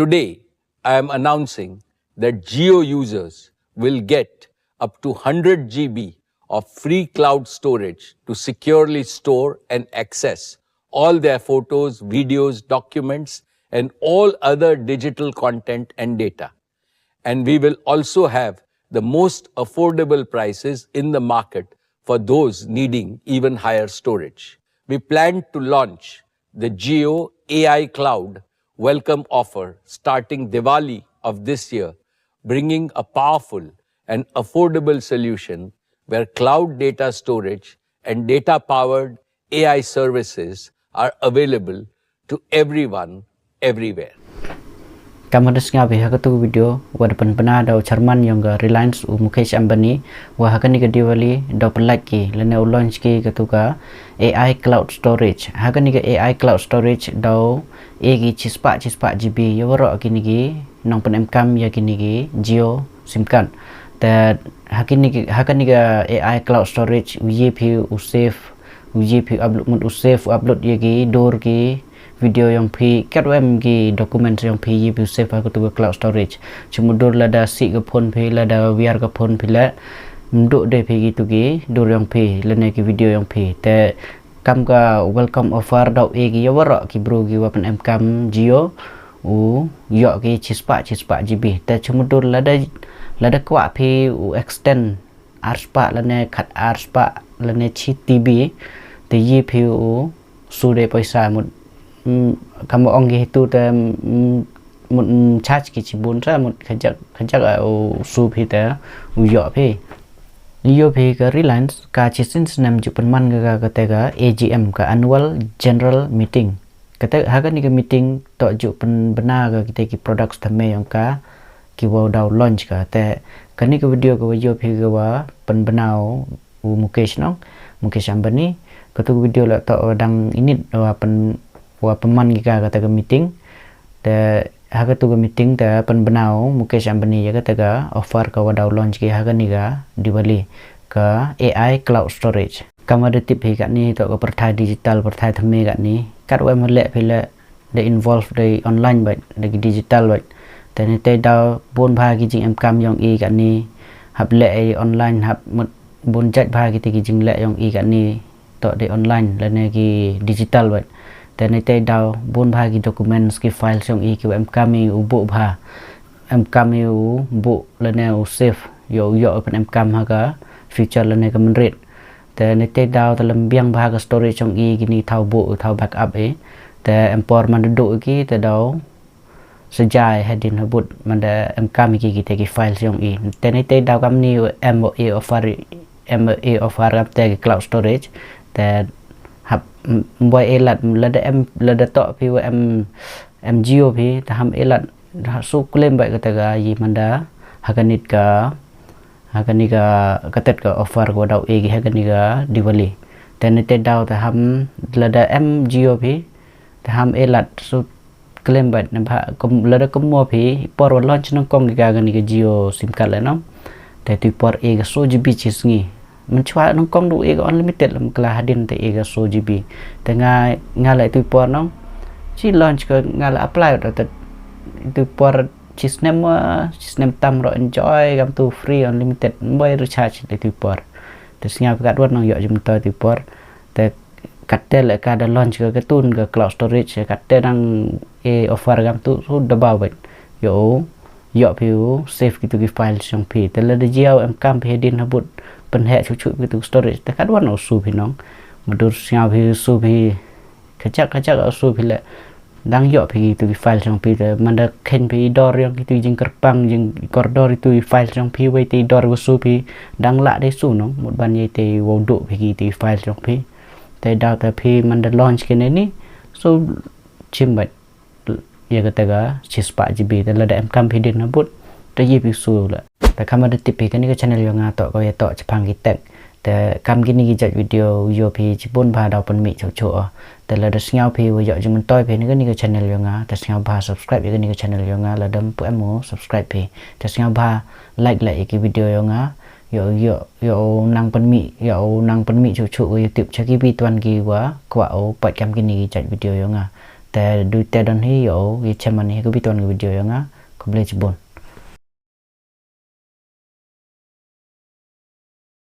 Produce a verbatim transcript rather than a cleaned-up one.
Today, I am announcing that Jio users will get up to one hundred G B of free cloud storage to securely store and access all their photos, videos, documents, and all other digital content and data. And we will also have the most affordable prices in the market for those needing even higher storage. We plan to launch the Jio A I Cloud welcome offer starting Diwali of this year, bringing a powerful and affordable solution where cloud data storage and data powered A I services are available to everyone, everywhere. Kam da sngap ha katu video wa da pynbna da u chairman yong ka Reliance u Mukesh Ambani wa ha kani ka Diwali da pynlait ki lane u launch ki katu ka A I cloud storage. Ha kani ka A I cloud storage da e ki chispah chispah G B ya waroh kini ki nongpynemkam ya kini ki Jio SIM card. Te ha kani ka A I cloud storage u ye phi u save u ye phi upload mut u save u upload ya ki dur ki video yong phi kat wem ki documents yong phi ye phi u save ha katu ka cloud storage. Chumudur lada si ka phone phi lada wiar ka phone phi le mdu de phi ki tu ki dur yong phi lane ki video yong phi te kam ka welcome offer da e ki ya waroh ki bru ki wa pynemkam Jio u yoh ki chispah chispah G B te chumudur lada lada kwah phi u extend arspah lane khat arspah lane chi T B te ye phi u su de paisa mut kam ong ki hitu te mut charge ki chibun sa mut khajak khajak u su phi te u yoh phi. Yoh phi ka Reliance ka chisin snem ju pynman ka ka te ka A G M ka Annual General Meeting. Kata ha kani ka meeting to ju pynbna ka kita ki products tame yong ka ki wa daw launch ka te kani ka video ka wa yoh phi ka wa pynbna u Mukesh nong Mukesh Ambani katu ka video la to wa dang init wa pyn wa pynman ki ka kata ka meeting te ha katu ka meeting te pynbna u Mukesh Ambani ya kata ka offer ka wa daw launch ki ha kani ka Diwali ka A I cloud storage. Kam da tip hi kani to ka pyrthai digital pyrthai tame kani kat wa ma le phi le da involve da online bad da ki digital bad te ne te da bun bha ki jing em kam yong i kani hap le online hap mut bun jait bha ki te ki jing le yong i kani to da online lane ki digital bad te ne te da bun bha ki documents ki files yong i ki em kam i u bu bha em kam i u bu lane u save yo yo open em kam ha ka future lane ka menrit. Te ne te daw te lem biang bha ka storage yong i kini thaw bu thaw backup i te em por man du ki te daw sejai hadin habut man da em kam ki ki te ki files yong i te ne te daw kam ni em o e offer em o e offer kam te ki cloud storage te hap boy e lat lada em lada to phi wa em em Jio phi te ham e lat su claim bai ka te ga yi man da ha ka nit ka ha kani ka katet ka offer ko daw e ki ha kani ka Diwali. Te ne te daw te ham lada em Jio phi te ham e lat su claim bad ne bha lada kum mo phi por wa launch nang kong ki ka kani ka Jio sim card le nong. Te tu por e ka so G B chi sngi. Men chwa nang kong du e ka unlimited lam kla hadin te e ka so G B. Te nga nga le tu por nong. Chi launch ka nga le apply da te tu por chi snem wa chi snem tam ro enjoy kam tu free unlimited boy recharge de tu por te sngap kat wat nang yo jum to tu por te kat te le ka da launch ka katun ka cloud storage kat te nang e offer kam tu su da ba wet yo yo phi u save ki tu ki file song phi te le da jiaw em kam phi din habut pen he chu chu ki tu storage te kat wat nang su phi nong madur sngap phi su phi kachak kachak u su phi le dang yo phi tu ki file song phi te man da khen phi dor yong ki tu jing kerpang jing kor dor tu ki file song phi wei te dor u su phi dang la de su nong mut ban ye te wo do phi ki tu ki file song phi te da ta phi man da launch ke ne ni so chim bat ya ka ta ga chispa G B te la da em kam phi din na but te ye phi su la. Te kam da tip phi kani ka channel yong nga to ko ya to chapang ki tek te kam kini ki jat video yo phi chipun bha daw pynmih chok chok. Te la da sngap phi wa yo jum toi phi ni kani ka channel yong nga te sngap bha subscribe ya kani ka channel yong nga la dam pu em mo subscribe phi te sngap bha like like ya ki video yong nga yo yo yo nang pynmih yo nang pynmih chok chok wa YouTube chaki bi tuan ki wa kwa o pat kam kini ki jat video yong nga. Te du te don hi ïa u, ïa chem mane hi ka biton ka video ïa nga, khublei chibun.